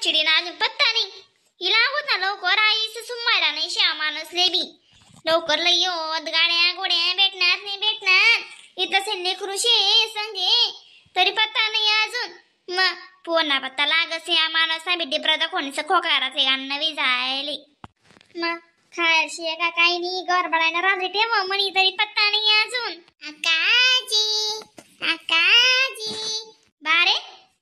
चिडी ना अजून पत्ता नाही. हिला होत ना लवकर आई सुमायला नाही श्या माणूस लेबी लवकर लई येत गाड्या गोड्या भेटणार नाही भेटणार. इथं सेंदे कृषी संगे तरी पत्ता नाही अजून. मग फोन पत्ता लागस या माणूस ना बिड्डी प्रदा कोणीच खोकाराचे नवी जायली. मग खायशी का काही नाही गरबडायला रात्री ठेव म्हणी तरी पत्ता नाही अजून. आकाजी आकाजी बारे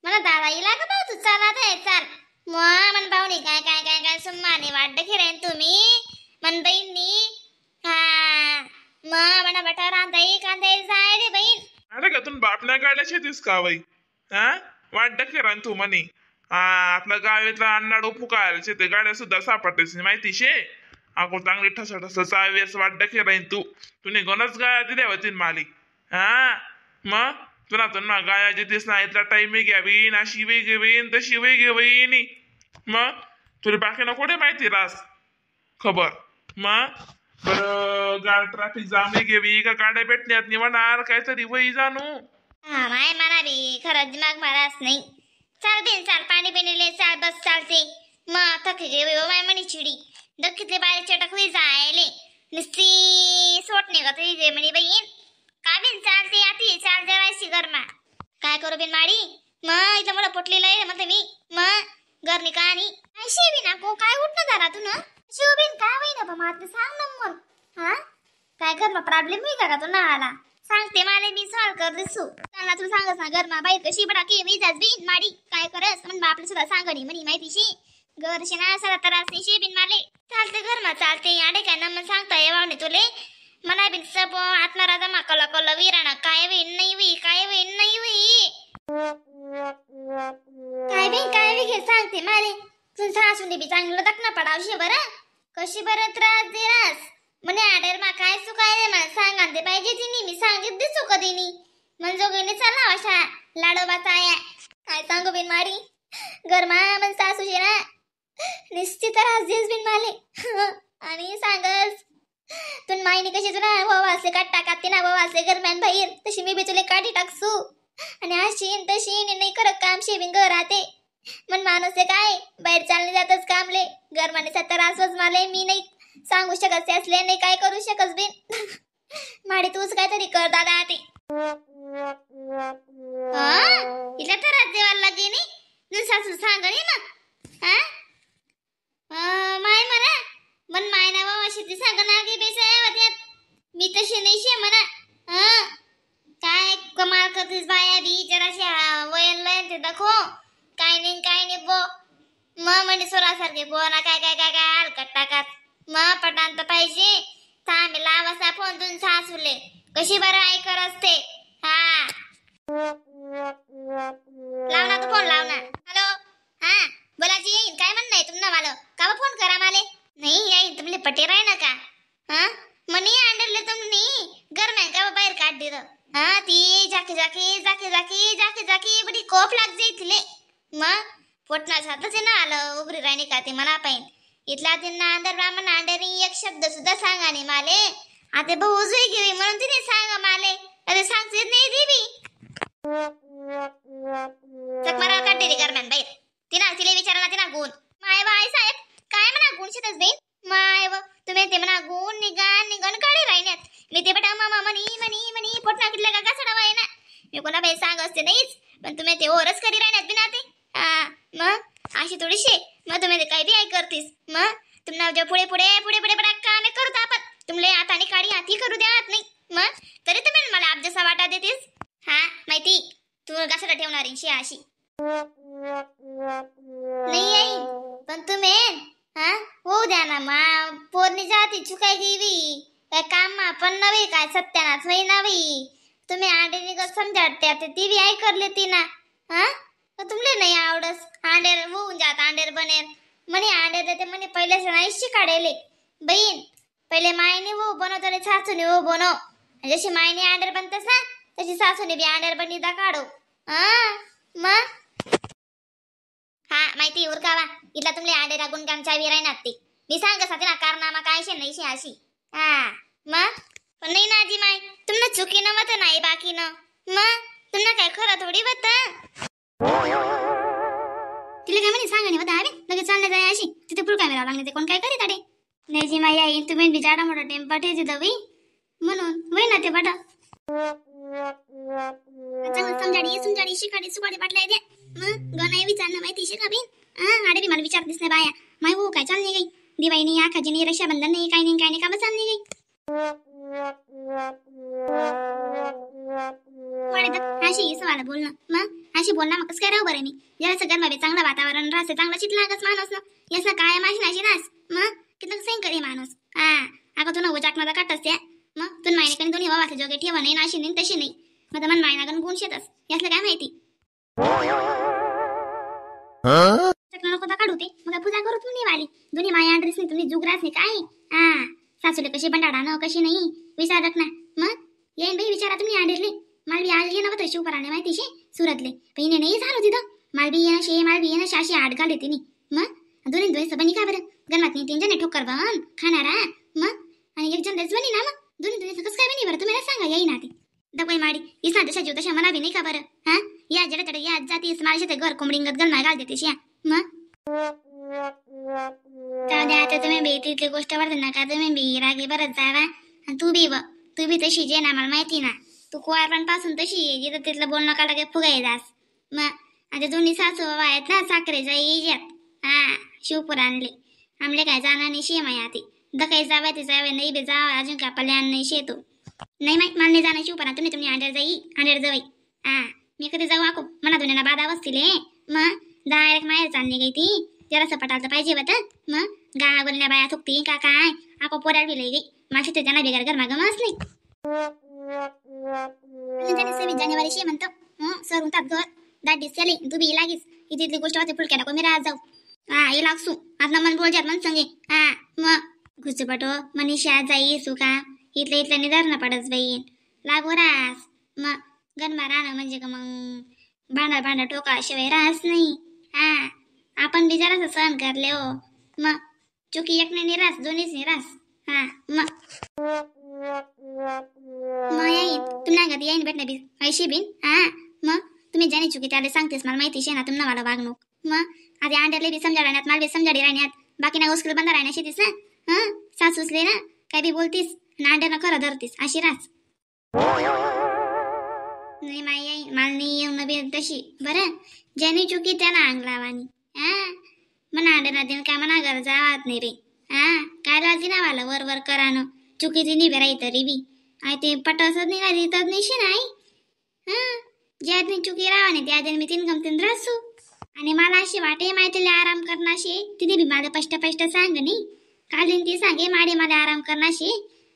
मला दादा इला का भाऊ तू चाला ते चाल. मग मन पाहुणे काय काय काय काय सुम्माने वाटत खिरेन तुम्ही मन बहिणी. हा मग म्हणा बटा रांधाई कांदाई जाय रे बहीण. अरे का तुम्ही बापना गाड्या शेतीस का बाई? हा वाटत खिरान तू म्हणे. हा आपल्या गावातला अन्नाडो फुकायला शेते गाड्या सुद्धा सापडतेस माहिती शे. अगो चांगली ठस ठस चावीस वाटत खिराईन तू. तुने गणच गाया दिल्या होती मालिक. हा मग तुला तर ना गाया जितेस ना इथला टाइम घ्यावीन अशी वे घेवीन तशी वे घेवीन. मग तुला बाकी ना कुठे माहिती रास खबर. मग बरं गाड ट्रॅफिक जाम घेवी का गाड्या भेटण्यात निवणार काहीतरी वही जाणू. हा माय म्हणा बी खरंच दिमाग मारास नाही. चाल बिन चाल पाणी बिणी चाल बस चालते. मग थकी घेवी माय म्हणी चिडी दखितले बाहेर चटक होई जायले नुसती सोट नाही का तुझी म्हणी बहीण. का बिन चालते आती चाल जराशी गरमा काय करू बिन माडी. मग इथं मला पोटलेलं आहे म्हणते मी. मग गरनी का आणि काय बिना को काय उठणं झाला तू ना शिव बिन काय होईना बा मात्र सांग ना मग. हा काय गरमा प्रॉब्लेम होई का तू ना आला सांगते मला मी सॉल्व कर दिसू त्यांना. तू सांगस ना गरमा बाई कशी बडा की विजाज बिन माडी काय करस मन बापले सुद्धा सांगणी म्हणी माहितीशी घरशी ना सदा त्रास नाही बिन माले. चालते घरमा चालते आडे काय ना मग सांगता येवावणे तुले. मला बिन सब आत्मा राजा मा कल कल वीराणा काय होईन नाही होई काय होईन नाही होई काय बिन काय बी घे सांगते माले. तू सासूने बी चांगलं दखना पडावशी बरं कशी बरं त्रास देरास म्हणे आडेर मा काय चुकाय मला सांगा ते पाहिजे तिने मी सांगित दिसू कधीनी मन जोगीने चला अशा लाडोबाचा आया. काय सांगू बिन मारी गरमा मन सासूशी ना निश्चित त्रास देस बिन माले. आणि सांगस तुन माईने कशी तुला भाऊ असले काट टाकात ना भाऊ असले गरम्यान बाहेर तशी मी बी तुला काठी टाकसू आणि अशी तशी नाही करत काम शेविंग राहते. मन माणूस काय बाहेर चालणे जातच कामले गरमाने त्रासच माले मी नाही सांगू शकत असले नाही काय करू शकत बिन माडी तूच काहीतरी कर दादा ते. इला त्रास देवाला लागे नी सासू सांग नी मग. हा माय म्हणा मन माय ना बाबा शेती सांग ना गे बेसाय मी तशी नाही शे म्हणा. हा काय कमाल करतेस बाया बी जराशी वयन लयन ते दाखव काय नाही काय नाही बो. मग म्हणजे सोरासारखे बो ना काय काय काय काय हलकट टाकात. मग पटांत पाहिजे थांबे लावासा फोन तुन सासूले कशी बरं ऐकर असते. हा लाव ना तू फोन लाव ना. हॅलो हा बोलाजी येईन काय म्हणणं आहे तुमना मला का फोन करा माले नाही येईन तुमले पटे राही ना का. हा मनी आणले तुमनी गरम्या का बाहेर काढ दिलं. हा ती जाके जाके जाके जाके जाके जाके बडी कोप लाग जाई तिले. मग पोटना सातच ना आलं उघडी राहिली का ते मना पाहिन इथला त्यांना अंदर ब्राह्मण अंडरी एक शब्द सुद्धा सांगा नाही माले. आता भाऊ उजवी घेवी म्हणून तिने सांगा माले. अरे सांगते नाही देवी चकमारा काढते रे गरम्यान बाहेर तिना तिले विचारा ना तिना गुण माय बाय साहेब काय म्हणा गुण शेतच बेन माय व तुम्ही ते म्हणा गुण निघान निघान काढे राहिण्यात मी ते बटा मामा म्हणी म्हणी म्हणी पोटना किडल्या का कसा डवा ना मी कोणा बाई सांग असते नाहीच पण तुम्ही ते ओरच करी राहण्यात बिना ते. हा मग अशी थोडीशी मग तुम्ही ते काही बी ऐक करतीस. मग तुम्हाला जेव्हा पुढे पुढे पुढे पुढे पुढे काम करतो आपण तुमले आता आणि काढी हाती करू द्या नाही मग तरी तुम्ही मला आप जसा वाटा देतीस. हा माहिती तू कशाला ठेवणार शी अशी नाही आई पण तुम्ही हा होऊ द्या ना मा पोरणी जाती चुकाय गेवी काय काम पण नव्हे काय सत्यानाच होई नव्हे तुम्ही आंडे निघत समजाडते ती बी ऐ करले ती ना. हा तुमले नाही आवडस आंडेर होऊन जात आंडेर बनेर म्हणे आंडेर देते म्हणे पहिलेच नाही शिकाडेले बहीण पहिले मायने हो बनव तरी सासूने हो बनव जशी मायने आंडेर बनतस ना तशी सासूने बी आंडेर बनी काढो. हा मग हा माहिती उरकावा इथला तुमले आंडेरा गुणगामच्या विराय ती मी सांग साथी ना कारनामा काय शे नाही शे अशी. हा मग पण नाही ना आजी माय तुमना चुकी न मत नाही बाकी न मग तुमना काय खरं थोडी बत तिला तुला काय म्हणे सांगा नाही होता आम्ही लगेच चालले जाय अशी तिथे फुल कॅमेरा लागले ते कोण काय करीत अरे नाही जी माई आई तुम्ही बी जाडा मोठा टेम पाठवायची दवी म्हणून होय ना ते पाठा चांगलं समजाडी समजाडी शिकाडी सुकाडी पाटल्या द्या मग गणाई विचारणं माहिती शिका बिन हा अरे बी मला विचारतीस नाही बाया माय हो काय चालली गई दिवाळी नाही आखाजी नाही रक्षाबंधन नाही काय नाही काय नाही का चालली गई अशी सवाल बोलणं मग अशी बोलणं मग कसं काय राहू बरं मी जरासं गरमा चांगलं वातावरण राहते चांगलं चित लागस माणूस ना यास काय माशी नाशी रास मग किती सैन करे माणूस. हा अगं तू नवं चाकणाचा काटस त्या मग तू मायने दोन्ही वावाचे जोगे ठेवा नाही अशी नाही तशी नाही मग मन मायनागन गुण शेतस यासलं काय माहिती चकना नको काढू ते मग पूजा करू तुम्ही वाली दोन्ही माया ड्रेस नाही तुम्ही जुगरास नाही काय. हा सासूले कशी बंडाडा न कशी नाही विचार ना मग येईन बाई विचारा तुम्ही आंडेरले मला बी आज येणं होतं शिवपराने माहिती शे सुरतले पहिने नाही झालं तिथं माल बी येणं शे माल बी येणं शाशी आठ घाले तिने मग दोन्ही दोन्ही सबनी का बरं गणमात नाही तीन जण ठोकर बन खाणारा मग आणि एक जण लस बनी ना मग दोन्ही दोन्ही कसं काय बनी बरं तुम्हाला सांगा येई ना ते दबाई माडी इसा जशा जीव तशा मना बी नाही का बरं. हा या जडे तडे या जाती मला शेते घर कोंबडिंगत गलमा घाल देते या मग जाऊ द्या आता तुम्ही बी तिथली गोष्ट वाढते नका तुम्ही बी रागी बरं जावा आणि तू बी तू बी तशी जे ना मला माहिती ना तू कुवारपणपासून तशी आहे जिथं तिथलं बोलणं काढा की फुगाय जास मग आता दोन्ही सासू बाबा आहेत ना साखरेच्या इजात. हा शिवपूर आणले आमले काय जाणार नाही शे माय आती दकाई जावं ते जावे नाही बे जावं अजून काय पल्यान नाही शेतो नाही माहीत मला नाही जाणार शिवपुरा तुम्ही तुम्ही आंडेर जाई आंडेर जाई. हा मी कधी जाऊ आको मना दोन्हीना बाधा बसतील मग डायरेक्ट माहेर चालली गई ती जरासं पटायला पाहिजे होतं मग गा बोलण्या बाया थुकती का काय आको पोऱ्याला बी लई गई माझी ते त्यांना बेगार घर मागं मस्त नाही 26 जानेवारी शे म्हणतो सर उंतात घर दाटी चले तू बी लागीस इथे इथली गोष्ट होते फुलक्या नको मी राहत जाऊ. हा ये लागसू आज मन बोल जात मन संगे. हा मग घुसपटो मनीषा जाई सुका इथलं इथलं निधार ना पडस बाई लागो रास मग गनमा राहणं म्हणजे का मग भांडा भांडा टोका शिवाय राहस नाही. हा आपण बी जरासं सहन करले हो मग चुकी एक नाही निरास दोन्हीच निरास. हा मग मग येईन तुम्हाला अंगात येईन भेटणार बी ऐशी बिन. हा मग तुम्ही ज्याने चुकी त्याला सांगतेस मला माहिती शे ना तुम्हाला मला वागणूक मग आधी अंड्याला बी समजा राहण्यात मला बी समजाडी राहण्यात बाकी ना उस्कल बंद राहण्या शेतीस ना. हा सासूसले ना काय बी बोलतीस ना अंड्यानं खरं धरतीस अशी रास नाही माई आई मला नाही येऊन बी तशी बरं ज्याने चुकी त्याला अंग लावानी. हा मना अंड्याना दिन काय मना घर जावात नाही रे. हा काय लाजी ना मला वर वर करानं चुकीची नाही बे तरी बी I ते पटसत नाही ना रितत नाही शे नाही. हा ज्या दिन चुकी राहा नाही त्या दिन मी तीन गमतीन रासू आणि मला अशी वाटे माहिती आराम करणाशी तिने बी मला पष्ट पष्ट सांग नाही काल दिन ती सांगे माडे मला आराम करणाशी.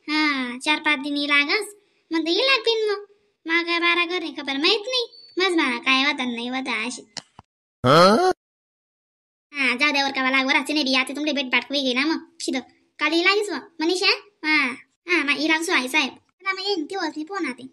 हा 4-5 दिन लागस मग ते लागतील मग मला काय बारा घर नाही खबर माहित नाही मग मला काय होता नाही होता अशी. हा जाऊ द्यावर का लागवर असे नाही बी आता तुमले भेट बाटक वेगळी ना मग शिद काल लागीस मग मनीषा. हा हा मा लागसो आई साहेब मग येईन तेव्हाच नाही फोन आते.